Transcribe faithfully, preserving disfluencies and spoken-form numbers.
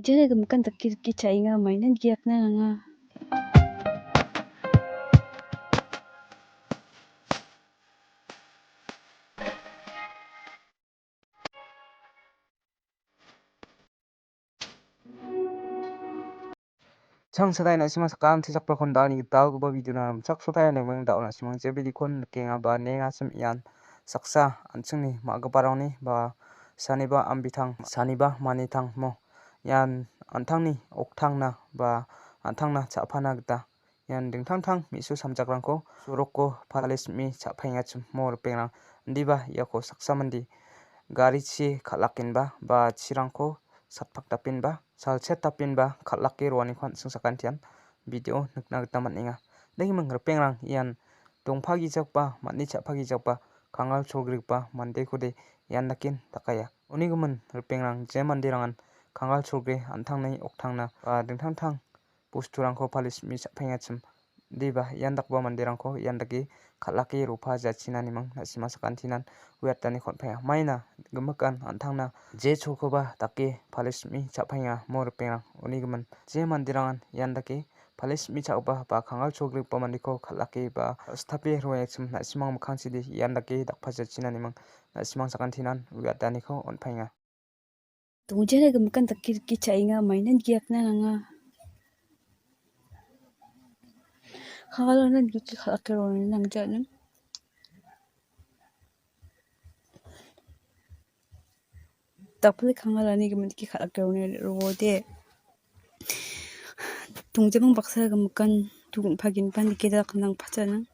Jere gimikan dake dake cha·enga, mainan giapna nanga. Chang sadai na·sima sakantri sakbakon da·ani gitalgipa video-na rimchaksotaia neming da·o na·simang jebilikon nikenga ba nengasim ian saksa an·chingni ma·giparangni ba saniba ambitang, saniba manitang mo. Ian an·tangni oktangna ba an·tangna cha·pana gita ian dingtang tang me·su samjakrangko soroko pale sim·e cha·paengachim mo ripengrang. Indiba iako saksa mande garichi kal·akenba ba chirangko satpakdapinba, salchetdapinba kal·ake roaniko an·ching sakantian video nikna gita man·enga. Dagiming ripengrang ian dongpagijakba, man·e cha·pagijakba, kangal cholgrigipa mandekode ian daken dakaia. Unigimin ripengrang je manderangan kangal cholgre an·tangni oktangna ba dingtang tang bosturangko pale sim·e cha·paengachim. Deba ian dakgipa manderangko ian dake kal·ake ropa jachinaniming na·sima sakantinan uiataniko on·paenga. Maina gimikan an·tangna je cholkoba dake pale sim·e cha·paenga mo ripengrang. Unigimin je manderangan ian dake pale sim·e cha·gipa ba kangal cholgrigipa mandeko kal·ake ba sitape roengachim na·simang mikkangchide ian dake dakpajachinaniming na·simang sakantinan uiataniko on·paenga. Dongjana gimikan dake dake cha·enga, mainan giapna nanga. Kangalona dake kal·ake roenangja ning. Dakpile kangalani gimin dake kal·ake roode. Dongjamang baksa gimikan tugun paginpan dake dak nang pacha nang.